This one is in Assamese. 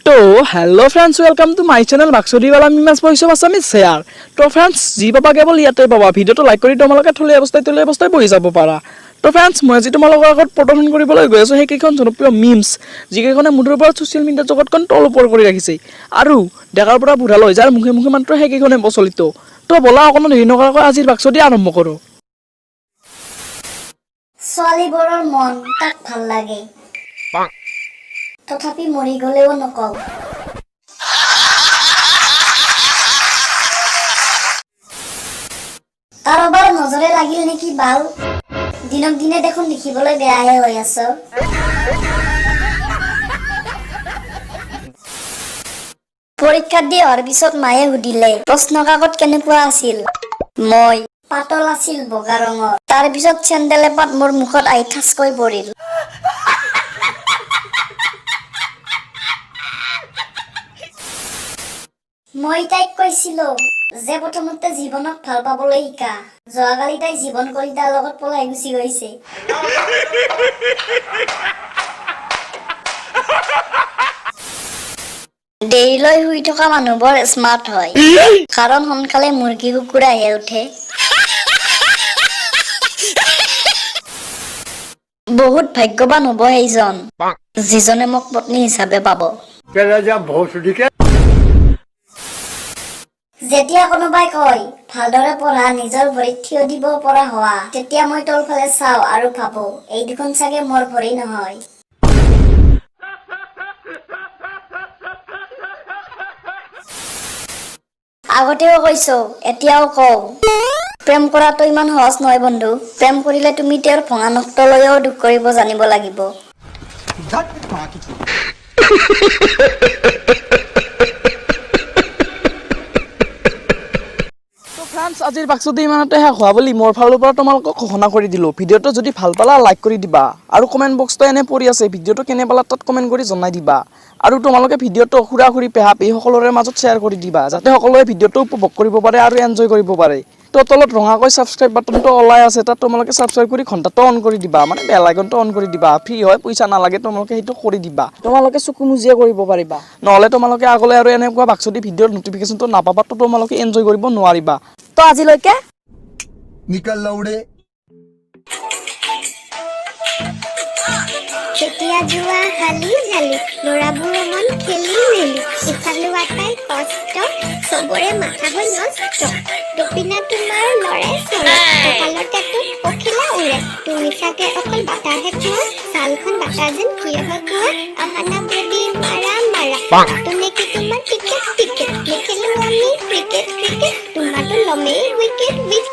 তো hello friends, welcome to my channel বাক্সদিৱালা মিমাছ voice of Assamese share. তো ফ্ৰেণ্ডছ, যি পাবা কেৱল ইয়াতে পাবা। ভিডিঅ'টো লাইক কৰি তোমালোকে থলী অৱস্থাই বহি যাব পাৰা। তো ফ্ৰেণ্ডছ, মই আজি তোমালোকৰ আগত প্ৰদৰ্শন কৰিবলৈ গৈ আছোঁ সেইকেইখন জনপ্ৰিয় মিমছ, যিকেইখনে মুঠৰ ওপৰত ছ'চিয়েল মিডিয়া জগতখন তল ওপৰ কৰি ৰাখিছে আৰু ডেকাৰ পৰা বুঢ়ালৈ যাৰ মুখে মুখে মাত্ৰ সেইকেইখনে প্ৰচলিত। তো ব'লা, অকণমান দেৰি নকৰাকৈ আজিৰ বাক্সদি আৰম্ভ কৰোঁ। ছোৱালীবোৰৰ মন তাক ভাল লাগে, তথাপি মৰি গলেও নকওঁ। কাৰোবাৰ নজৰে লাগিল নেকি বাল? দিনক দিনে দেখোন দেখিবলৈ বেয়াহে হৈ আছ। পৰীক্ষা দি অহাৰ পিছত মায়ে সুধিলে, প্ৰশ্ন কাকত কেনেকুৱা আছিল? মই, পাতল আছিল, বগা ৰঙৰ। তাৰ পিছত চেণ্ডেল এপাত মোৰ মুখত আহি ঠাচকৈ পৰিল। মই তাইক কৈছিলো যে প্ৰথমতে জীৱনক ভাল পাবলৈ শিকা। যোৱাকালি তাই জীৱন কলিতাৰ লগত পলাই গুচি গৈছে। দেৰিলৈ শুই থকা মানুহবোৰ স্মাৰ্ট হয়, কাৰণ সোনকালে মুৰ্গী কুকুৰাহে উঠে। বহুত ভাগ্যৱান হ'ব সেইজন, যিজনে মোক পত্নী হিচাপে পাব। चला जा भोसड़ी के। যেতিয়া কোনোবাই কয়, ভালদৰে পঢ়া, নিজৰ ভৰিত থিয় দিব পৰা হোৱা, তেতিয়া মই তলফালে চাওঁ আৰু ভাবো, এই দুখন চাগে মোৰ ভৰি নহয়। আগতেও কৈছো, এতিয়াও কওঁ, প্ৰেম কৰাটো ইমান সহজ নহয় বন্ধু। প্ৰেম কৰিলে তুমি তেওঁৰ ভঙা নখটোলৈও দুখ কৰিব জানিব লাগিব। তো ফ্ৰেণ্ডছ, আজিৰ বাক্সটো ইমানতে শেষ হোৱা বুলি মোৰ ফালৰ পৰা তোমালোকক ঘোষণা কৰি দিলোঁ। ভিডিঅ'টো যদি ভাল পালা, লাইক কৰি দিবা আৰু কমেণ্ট বক্সটো এনে পৰি আছে, ভিডিঅ'টো কেনে পালা তাত কমেণ্ট কৰি জনাই দিবা। আৰু তোমালোকে ভিডিঅ'টো খুৰা খুৰী, পেহা পেহী সকলোৰে মাজত শ্বেয়াৰ কৰি দিবা, যাতে সকলোৱে ভিডিঅ'টো উপভোগ কৰিব পাৰে আৰু এনজয় কৰিব পাৰে। তো তলত ৰঙাকৈ ছাবস্ক্ৰাইব বাটনটো ওলাই আছে, তাত তোমালোকে ছাবস্ক্ৰাইব কৰি ঘণ্টাটো অন কৰি দিবা, মানে বেল আইকনটো অন কৰি দিবা। ফ্ৰী হয়, পইচা নালাগে। তোমালোকে সেইটো কৰি দিবা, তোমালোকে চকু মুজিয়ে কৰিব পাৰিবা। নহ'লে তোমালোকে আগলৈ আৰু এনেকুৱা বাক্সদি ভিডিঅ'ৰ নটিফিকেশ্যনটো নাপাবা, তো তোমালোকে এনজয় কৰিব নোৱাৰিবা। তো আজিলৈকে निकल लौड़े। তেতিয়া যোৱা হালি জালি, ল'ৰাবোৰৰ মন খেলি মেলি, ইফালো আটাই কষ্ট, চবৰে মাথা হৈ নষ্ট। দপিনা তোমাৰ লৰে চৰে, কঁকালৰ টেটুত পখিলা উৰে। তুমি চাগে অকল বাটাৰহে খোৱা, ছালখন বাটাৰ যেন কিয় হয় কোৱা? আহানা বেবী, মাৰা মাৰা, তাতো নেকি তোমাৰ টিকেট টিকেট। নেখেলো আমি ক্ৰিকেট ক্ৰিকেট, তোমাৰতো লমেই উইকেট উইকেট।